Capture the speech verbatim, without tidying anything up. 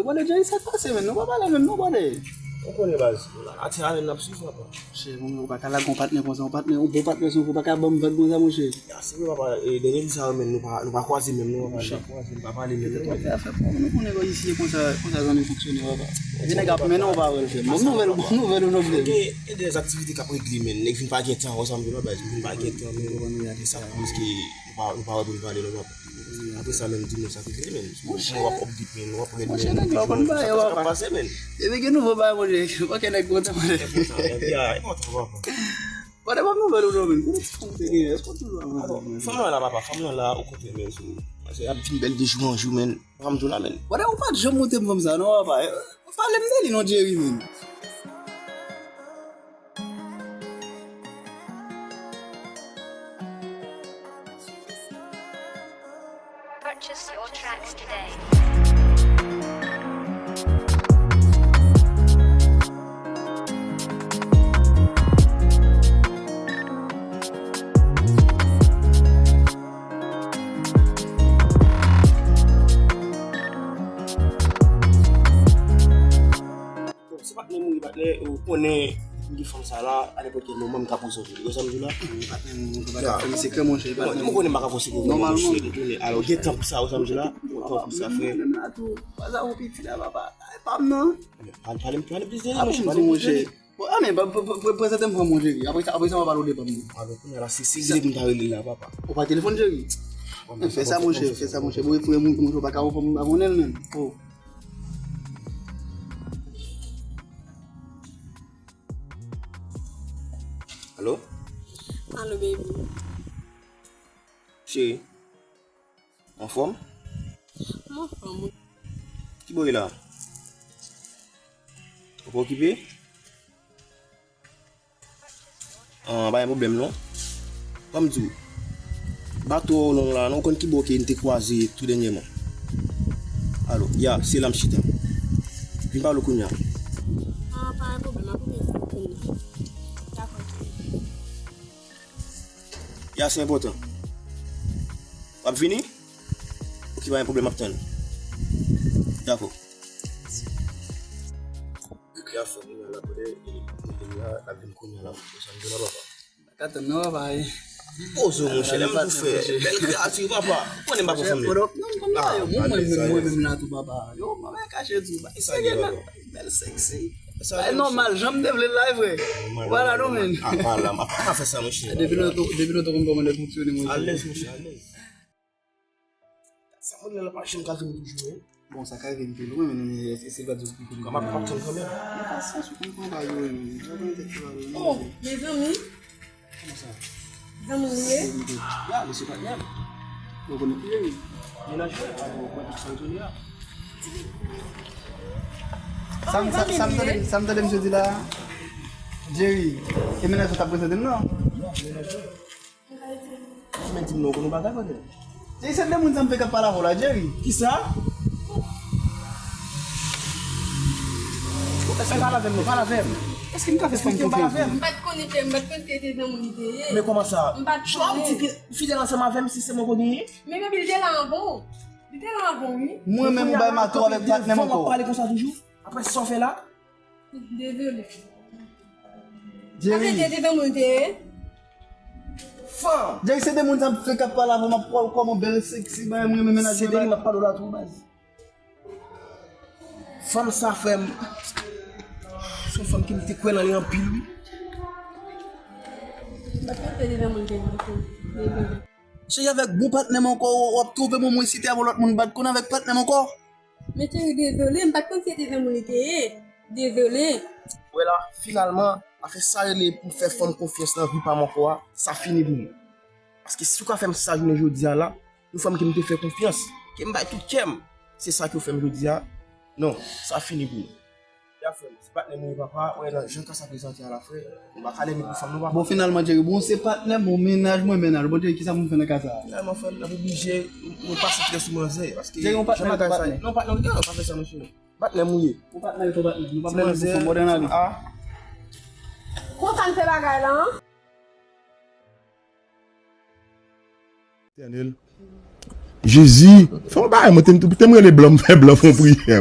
Bòdè, Jerry, sa k pase, menn? Nou pa pale menm, non, bòdè. Ou konnen, baz. Atè a menm n ap swiv, papa. Monchè, bon, ou pa ka lage yon patnè konsa, yon patnè, yon bon patnè, si w pa ka ban m vag konsa, monchè. Ya, se vre, papa, e, dènye jou sa yo menm, nou pa, nou pa kwaze menm, non, papa, nou pa kwaze, nou pa pale menm, non. Fè afè pa w, nou konnen kòm isi e konsa, konsa zanmi fonksyone, papa. Epi nèg ap mennen w pa wè l fè. Bon nouvèl, bon nouvèl ou nòble. Gen de aktivite k ap regle, menn. Nèg vin pa gen tan, wè sa m di w la, baz. Vin pa gen tan, menn. E sa k koz ke nou pa, nou pa wè pou n pale, non, papa. Apre sa, menm, di m non, sa k regle, menn. Monchè. W ap update, menn. W ap ret, monchè, menn. Nèg la w konn bagay, papa. Sa k ap pase, menn. Depi gen nouvo bagay, monchè, fòk nèg kontan, monchè. E kontan, e kontan, papa. Bòdè, pa nouvèl ou non, menn. Kote ti fanm te genyen? Èske w toujou ap wè fanm nan la, papa? Fanm nan la, ou kontre, menn, sou. Paske ap vin bèl de jou an jou, menn. Fanm tou la, menn. Bòdè, ou pa t janm montre m fanm sa, non, papa. Pale m de li, non, Jerry, menn. Purchase your tracks today. Bon, se patnè m wi, patnè, ou konnen m gen fanm sa la, a nenpòt kèl moman m ka poze yon video. Ou sa m di la? Patnè m, ou pa ka fè m sekrè, monchè, patnè m. Ou konnen m pa ka fè sekrè. Nòmalman. Alò, gen tan pou sa, ou sa m di la? Gen tan pou sa, frè. Menm la tou, pa sa yon piti la, papa. E pa m nan. Pale, pale, pale plis de li, monchè, pale plis de li. Bon, a, men, prezante m fanm ou, Jerry. Apre sa, apre sa, m a pale w de fanm ou. Alò, kounye a la, se, se rele pou m ta rele l la, papa. Ou pa telefòn, Jerry? Fè sa, monchè, fè sa, monchè. Bon, frè m, monchè, ou pa ka wè fanm ou pa konnen l menm. Oh. Alo? Alo, baby. Cheri. Anfòm? M anfòm, wi. Kibo w ye la? Ou pa okipe? Ah, pa gen pwoblèm, non. Ban m di w, bato a w long la, non, ou konn kibo ke n te kwaze tou dènyèman? Alo, ya, se la m chita. Vin pale w kounye a. Ah, pa gen pwoblèm, m ap okipe sa kounye a. Dakò, cheri. Ya, se enpòtan. W ap vini? Ok, pa gen pwoblèm, m ap tann. Dakò. Ya, fè kounye a la, kounye a, e, kounye a, l ap vin kounye a la. Sa m di la, papa. M pa ka tann non, papa, e. Poze w, monchè, lè m tou fè. Bèl kreyati, papa. Ou konnen m pa pran fanm. Non, m konn la, yo. Mwen menm la tou, papa. Yo, mwen kache di w, papa. Serye, bèl seksi. Bay nòmal, jan m te vle l la, e vre. Vwala, non, men. A, pa la, m pa ka fè sa, monchè. Depi lontan, depi lontan, m konn kòman nèg fonksyone, monchè. Alèz, monchè, alèz. Sa moun nan pa janm ka vin toujou, wi. Bon, sa ka rive m toujou, men, men, men, èske se pa di w ki pou m. Kòman pa tann kanmenm? Men pasyans, ou konn kòman bagay yo ye, men. Ou konn tèt ki bagay yo, men. Oh, mezanmi. Kòman sa? Zanmi w ye? Ya, mesye patnè m. Ou konnen ki ye, wi. Mennaj mwen, ou konnen ki sa l ye a. Sa m, sa, sa m tande, sa m tande misye di la, Jerry, e mennaj ou t ap prezante m, non? Ki men di m non, ou konn yon bagay, frè? Jerry, se de moun sa m fè k ap pale avè w la, Jerry. Kisa? Èske pale avè m non, pale avè m. Èske m ka fè fanm konfyans? M pa t konnen, m pa t konn se te zanmi w li te ye. Men kòman sa? M pa t konnen. Jan w ap di ke fidèl ansanm avè m, si se mwen w genyen? Men baby, li te la anvan w. Li te la anvan w, wi. Mwen menm, m bay mato avèk patnè m ankò. Devan w ap pale konsa toujou? Apre sa w fè la? Dezole. Jerry. Sa se te, te zanmi w te ye? Fanm! Jerry, se de moun sa m fè k ap pale avè w, m ap pale kòman bèl, seksi, bagay, mwen renmen mennaj mwen. Se de li m ap pale w la tou, baz. Fanm sa, frè m, se yon fanm ke m te kwè nan li anpil, wi. M pa t panse se de zanmi w te ye, dezole. Cheri, avèk bon patnè m ankò, w ap twonpe m, mwen si te avè lòt moun, m pa t konn avèk patnè m ankò. Men cheri, dezole, m pa t konn si se te zanmi w li te ye. Dezole. Wè la, finalman, afè sa rele pou fè fanm konfyans nan vi pa m ankò a, sa fini pou mwen. Paske si w ka fè m sa jounen jodi a la, yon fanm ke m te fè konfyans, ke m bay tout kè m, se sa ke w fè m jodi a, non, sa fini pou mwen. Ya, frè m, se patnè m wi, papa. Wè, nan jan ka sa prezante a la, frè. Nou pa ka lène pou fanm, nou, papa. Bon, finalman, Jerry, bon, se patnè m, bon, mennaj mwen, mennaj. Bon, Jerry, kisa pou m fè nan ka sa a? Finalman, frè m, n ap oblije, nou, nou pase trè sou manzè, paske Jerry, yon patnè, jan bagay sa ye. Non, patnè, non, pa fè sa, mesye. Patnè m ou ye. Yon patnè, yon patnè. Nou pa pale pou fanm, mòdèn la, wi. Ah. Konsa n fè bagay la, an? Etènèl. Jezi, fè yon bagay, mwen te, te m rele blan, m fè blan fè yon priyè.